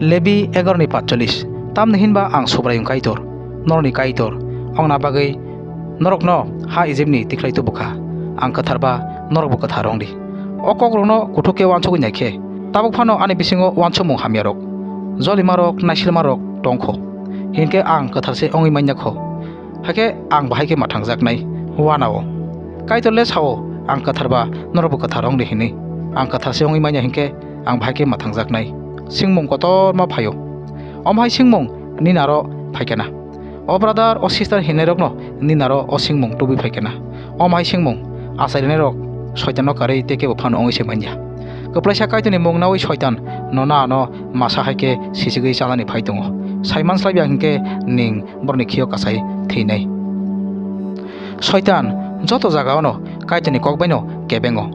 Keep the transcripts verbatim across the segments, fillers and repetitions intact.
Lebi egaroni patchollis. Tamni hinba ang Subraiyung Kaitor, norokni Kaitor, wngna bagwi norokno ha Ijipni tikhlai tubu kha. Ang kwthar ba norokbo kwthar wng di. O kokrokno kuthuk khe uansugwi nai khe, tabuk phano ani bisingo uansukmung hamyarok, jolimarok, naisilmarok tong kho. Hinkhe ang kwthar se wngwi man ya kho. Hakhe ang bahai khe mwthangjaknai uanao. Kaitor le sao, "Ang kwthar ba norokbo kwthar wng di," hinwi. Ang kwthar se wngwi man ya hinkhe ang bahai khe mwthangjaknai. Singmung kotorma phaio. Omo hai singmung nini aro phai khe na. O brother, o sister hinnairokno nini aro o singmung tubui phai khe na. Omo hai singmung achairinairok Soitanno karwi tei kebo phano wngwi se man ya. Kwplaisa Kaitorni mung naui Soitan nono ano masa hai khe sichigwi chanani phai tongo. Saiman slai ya hinkhe ning borokni khiyok achai thwinai. Soitan joto jagaono Kaitorni kok baino kebengo.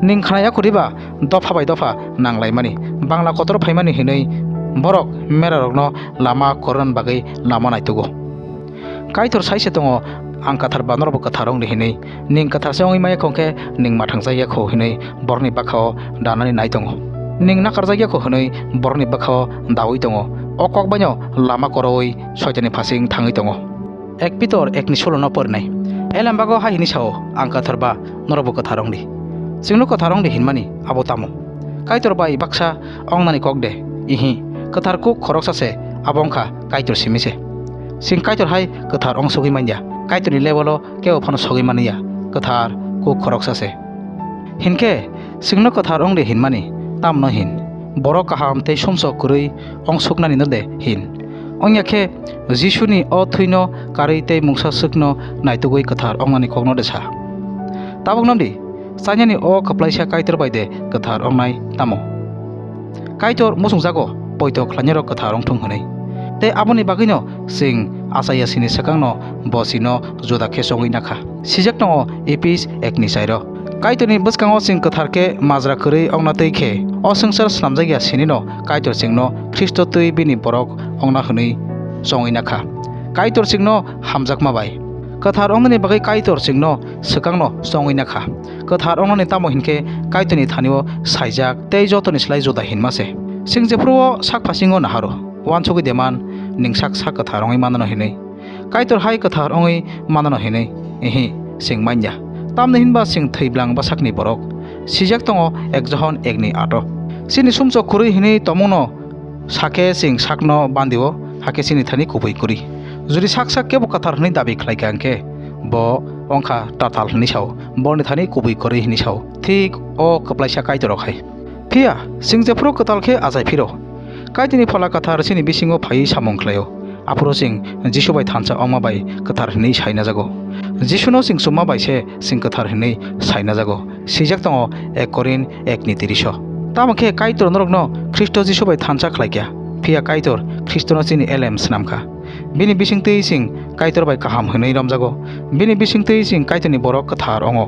Ning khna ya khuriba dopha bai dopha nanglaimani, Bangla kotor phaimani hinwi borok merarokno lama koron bagwi lama naitugo. Kaitor sai se tongo, "Ang kwthar ba norokbo kwthar wng di," hinwi. Ning kwthar se wngwi maya khong khe ning mwthangjakya kho hinwi borokni bwkhao danani nai tongo. Ning nakarjakya kho hinwi borokni bwkhao daui tongo. O kok baino lama koroui Soitanni phasing thangwi tongo. Ek Pitor ekni solono porinai. Elembago hai hini sao, "Ang kwthar ba norokbo kwthar wng di." Chwngno kwthar wng di hinmani abo tamo? Kaitor bai baksa wngnani kok de? Ihi, kwthar kuk khoroksa se, abo wngkha Kaitor simi se. Chwng Kaitor hai kwthar wng sogwi man ya, Kaitorni level o kebo phano sogwi mani ya, kwthar kuk khoroksa se. Hinkhe chwngno kwthar wng de hinmani tamno hin? Borok kaham tei sumsok kwrwi wng suknani no de hin? Wngya khe Jisuni o thwino karwi tei mungsa swkno naitugwi kwthar wngnani kokno de sa. Tabukno di, chainani o kwplaisa Kaitor bai de kwthar wngnai tamo? Kaitor muchungjago, poito khlainairok kwthar wngthung hwnwi. Tei aboni bagwino chwng Achaiyasini swkangno bo chino juda khe chongwi nakha. Sijak tongo Epis ekni chairo. Kaitorni bwskango chwng kwthar khe majra kwrwi wngna twi khe, o swngchar snamjakya sinino Kaitor chwngno Khristo twi bini borok wngna hwnwi chongwi nakha. Kaitor chwngno hamjakma bai. Kwthar wngnani bagwi Kaitor chwngno swkangno chongwi nakha. Kwthar wngnani tamo hinkhe Kaitorni thanio saijak tei jotoni slai juda hinma se. Chwng jephuruo sak phasingo naharo, uansugwi deman ning sak sak kwthar wngwi manano hinwi? Kaitor hai kwthar wngwi manano hinwi? Ihi, chwng man ya. Tamni hinba chwng thwiblang bwsakni borok. Sijak tongo ek Johon ekni ato. Chini sumsok kwrwi hinwi tongmungno sakhe chwng sakno bandio, hakhe chini thani kubui kwrwi. Jodi sak sak kebo kwthar hwnwi dabi khlai kha hinkhe, bo wngkha tatal hwnwi sao, borni thani kubui kwrwi hwnwi sao. Thik o kwplaisa Kaitorrok hai. Phiya chwng jephuru kwtal khe achai phiro, Kaitorni Phola Kwthar chini bisingo phaiwi samung khlaio. Aphuru chwng Jisu bai thansa wngma bai kwthar hwnwi saina jago. Jisuno chwng chumma bai se chwng kwthar hwnwi saina jago. Swijak tongo ek Korin ekni tiriso. Tamo khe Kaitor norokno Khristo Jisu bai thansa khlai kha, phiya Kaitor Khristono chini elem snam kha. Bini bisingtwi chwng Kaitor bai kaham hwnwi romjago. Bini bisingtwi chwng Kaitorni borok kwthar wngo.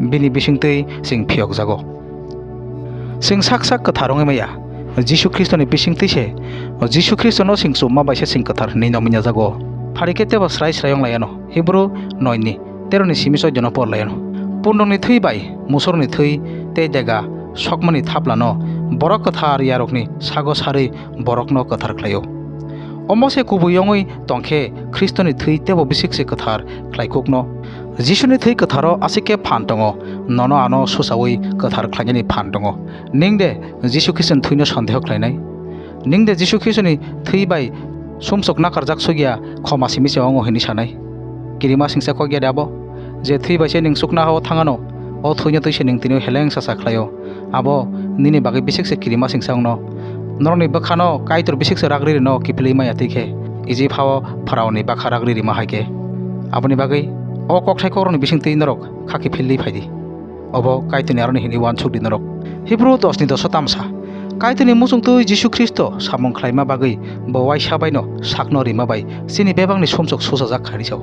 Bini bisingtwi chwng phiyokjago. Chwng sak sak kwthar wngwi maya. Jisu Khristoni bisingtwi se, Jisu Khristono chwng chumma bai se chwng kwthar hwnwi nongwi jago. Phari khe teibo srai srai wng lai ano. Hibru noi ni tero ni simi choi jono por lai ano. Pundokni thwi bai, musurni thwi tei dega sokmani thaplano borok kwthar yarokni sago sarwi borokno kwthar khlaio. Omo se kubui wngwi tong khe Khristoni thwi teibo bisik se kwthar khlai kukno. Jisuni thwi kwtharo aswk khe phan tongo, nono ano susaui kwthar khlainani phan tongo. Ning de Jisu Khristoni thwino sondeho khlainai? Ning de Jisu Khristoni thwi bai sumsok nakarjak sugya khoma simi se wngo hwnwi sanai? Kirima singsa kok ya de abo? Je thwi bai se ning chuknoha-o thang ano, o thwino twi se ning tini heleng sasa khlaio. Abo nini bagwi bisik se kirima singsa wngno. Norokni bwkhano Kaitor bisik se rak riri no kiphilwi maya twi khe, Ijip ha-o Pharaoni bwkha rak ri rima hai khe. Aboni bagwi o kokthai kokrokni bisingtwi norok kha kiphilwi phai di. Obo Kaitorni aroni hwnwi uansuk di norok. Hibru dos ni doso tamsa. Kaitorni muchungtwi Jisu Khristo samung khlaima bagwi bo uaisa baino sakno rima bai chini bebakni sumsok sujajak kha hwnwi sao.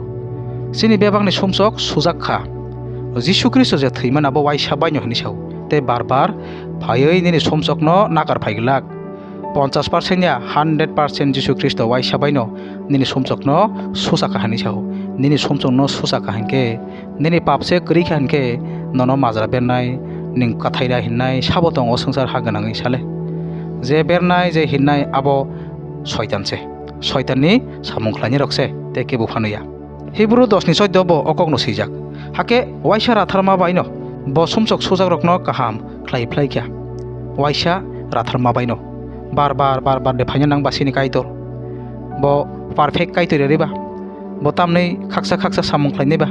Chini bebakni sumsok sujak kha. Jisu Khristo je thwimani abo uaisa baino hwnwi sao. Tei bar bar phaiwi nini sumsokno nakar phai glak. Ponchas percent ya hundred percent Jisu Khristo uaisa baino nini sumsokno susa kha hwnwi sao. Nini sumsokno susa kha hinkhe, nini pap se kwrwi kha hinkhe, nono majra bernai, ning kwthai da hinnai sabo tongo swngchar ha gwnangwi sale? Je bernai, je hinnai abo Soitan se. Soitanni samung khlainai rok se, tei kebo phano ya. Hibru dos ni chaudo bo o kokno swijak. Hakhe waisa ratharma baino bo sumsok sujakrokno kaham khlai phlai kha. Waisa ratharma baino bar bar, bar bar de phaina nang ba sini Kaitor. Bo perfect Kaitor ya riba. Bo tamni khaksa khaksa samung khlainai ba.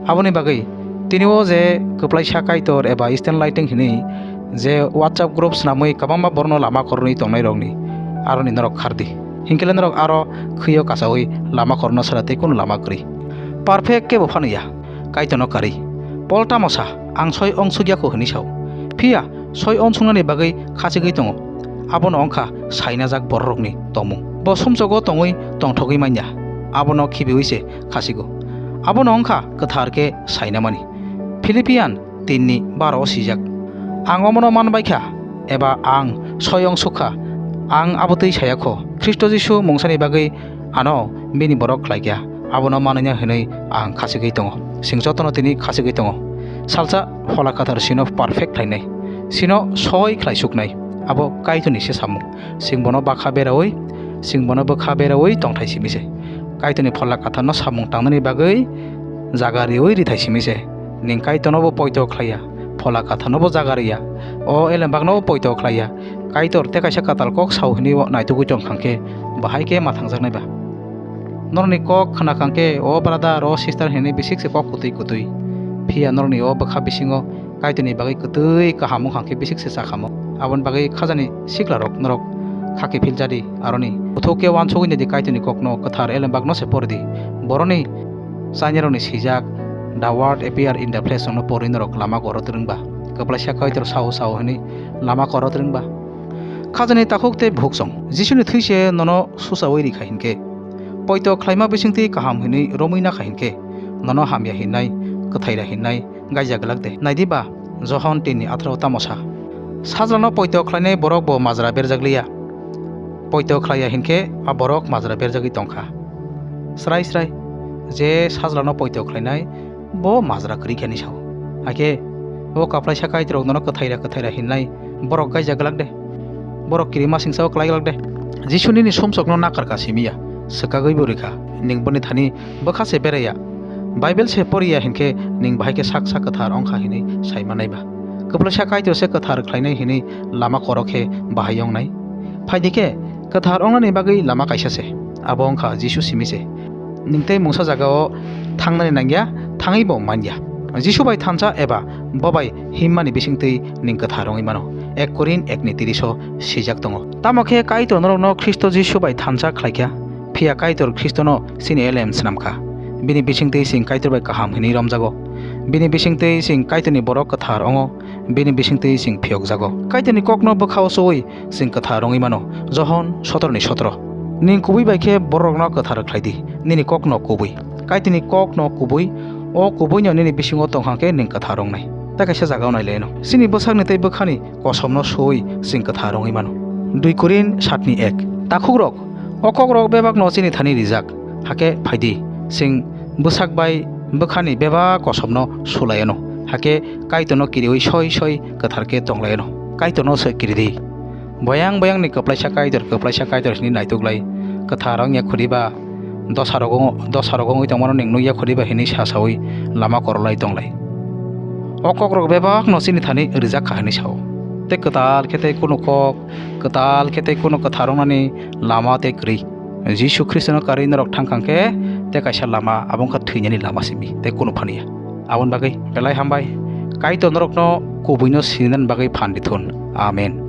Aboni bagwi tini o je kwplaisa Kaitor eba Eastern Lighting hinwi je WhatsApp group swnamwi kwbangma borokno lama kororwi tongnai rokni aroni norok khardi. Hinkhe le norok aro khwio kasaui lama korno sara tei kunu lama kwrwi. Perfect kebo phano ya, Kaitorno karwi. Pol tamo sa, "Ang soi ongsuk ya kho," hwnwi sao. Phiya soi onsuknani bagwi khachigwi tongo. Abono wngkha sainajak bororokni tongmung. Bo sumsogo tongwi tongthogwi manya. Abono khibiui se khasigo. Abono wngkha kwthar khe sainamani. Philippian tin ni baro o swijak. Ang omono man bai kha, eba ang soi ongsuk kha. Ang abo twi saya kho. Khristo Jisu mungsani bagwi ano bini borok khlai kha. Abono manwi ya hwnwi ang khachigwi tongo. Chwng jotono tini khachigwi tongo. Salsa Phola Kwthar chwngno perfect khlainai. Chwngno soi khlai suknai. Abo Kaitorni se samung. Chwng bono bakha beraui, chwng bono bwkha beraui tongthai simi se. Kaitorni Phola Kwtharno samung tangnani bagwi jaga riui rithai simi se. Ning Kaitornobo poito khlaiya, Phola Kwtharnobo jaga riya, o elembaknobo poito khlaiya. Kaitor tei kaisa kwtal kok sao hwnwi o naitugwi tong kha khe, bahai khe ma thangjaknai ba? Norokni kok khna kha khe, o brother, o sister hwnwi bisik se kok kutui kutui. Phiya norokni o bwkha bisingo Kaitorni bagwi kwtwi kaham wng kha khe bisik se cha khamo. Aboni bagwi khajani siklarok norok kha kiphil jadi aroni. Kuthuk khe uansugwi naidi Kaitorni kokno, kwthar elembakno se poridi. Boroni chainairokni swijak, "The word appear in the flesh" no porwi norok lama korot rwngba. Kwplaisa Kaitor sao sao hwnwi lama korot rwngba. Khajani takhuk tei bukhuk song. Jisuni thwi se nono suchaui rikha hinkhe, poito khlaima bisingtwi kaham hwnwi romwi nakha hinkhe, nono hamya hinnai, kwthaira hinnai, gaija glak de. Naidi ba, Johon tin ni atharo tamo sa? Sajlano poito khlainai borok bo majra berjak liya. Poito khlaiya hinkhe a borok majra berjagwi tongkha. Srai srai, je sajlano poito khlainai bo majra kwrwi khe ni sao. Hakhe o kaplaisa Kaitorok nono kwthaira kwthaira hinnai borok gaija glak de. Borok kirima singsa o klai glak de. Jisu nini sumsokno nakar kha simi ya, swkagwi bo rikha. Ning boni thani bwkha se beraiya, Bible se poriya hinkhe ning bahai khe sak sak kwthar wngkha hinwi sai manai ba? Kwplaisa Kaitor se kwthar khlainai hinwi lama korok khe bahai wngnai? Phaidi khe kwthar wngnani bagwi lama kaisa se, abo wngkha Jisu simi se. Ning tei mungsa jagao thangnani nangya, thangwi bo manya. Jisu bai thansa eba bo bai himmani bisingtwi ning kwthar wngwi mano. Ek Korin ek ni tris o swijak tongo. Tamo khe Kaitor norokno Khristo Jisu bai thansa khlaikha, phiya Kaitor Khristono chini elem swnamkha. Bini bisingtwi chwng Kaitor bai kaham hwnwi romjago. Bini bisingtwi chwng Kaitorni borok kwthar wngo. Bini bisingtwi chwng phiyokjago. Kaitorni kokno bwkha-o chuwi chwng kwthar wngwi mano. Johon sotoro ni sotoro. Ning kubui bai khe bororokno kwthar khlai di, nini kokno kubui. Kaitorni kokno kubui, o kubuino nini bisingo tong kha khe ning kwthar wngnai. Tei kaisa jagao nai le no. Chini bwsakni tei bwkhani kosomno suwi chwng kwthar wngwi mano. Dui Korin sat ni ek. Takhukrok, o kokrok bebakno chini thani rijak. Hakhe phaidi, chwng bwsak bai bwkhani bebak kosomno sulai anw. Hakhe Kaitorno kiriwi soi soi kwthar khe tonglai anw. Kaitorno se kiri di. Boyang boyangni kwplaisa Kaitor, kwplaisa Kaitor hwnwi naituk lai. Kwthar wng ya khuri ba, dosa rogo, dosa rogo wngwi tongmano ning nukya khuri ba hwnwi sa saui lama korolai tonglai. O kokrok bebakno chini thani rijak kha hwnwi sao. Tei kwtal khe tei kunu kok, kwtal khe tei kunu kwthar wngnani lama tei kwrwi. Jisu Khristono karwi norok thang kha khe tei kaisa lama, abo wngkha thwinani lama simi, tei kunu phaniya. Aboni bagwi belai hambai, Kaitor norokno kubuino sininani bagwi phan rithun. Amen.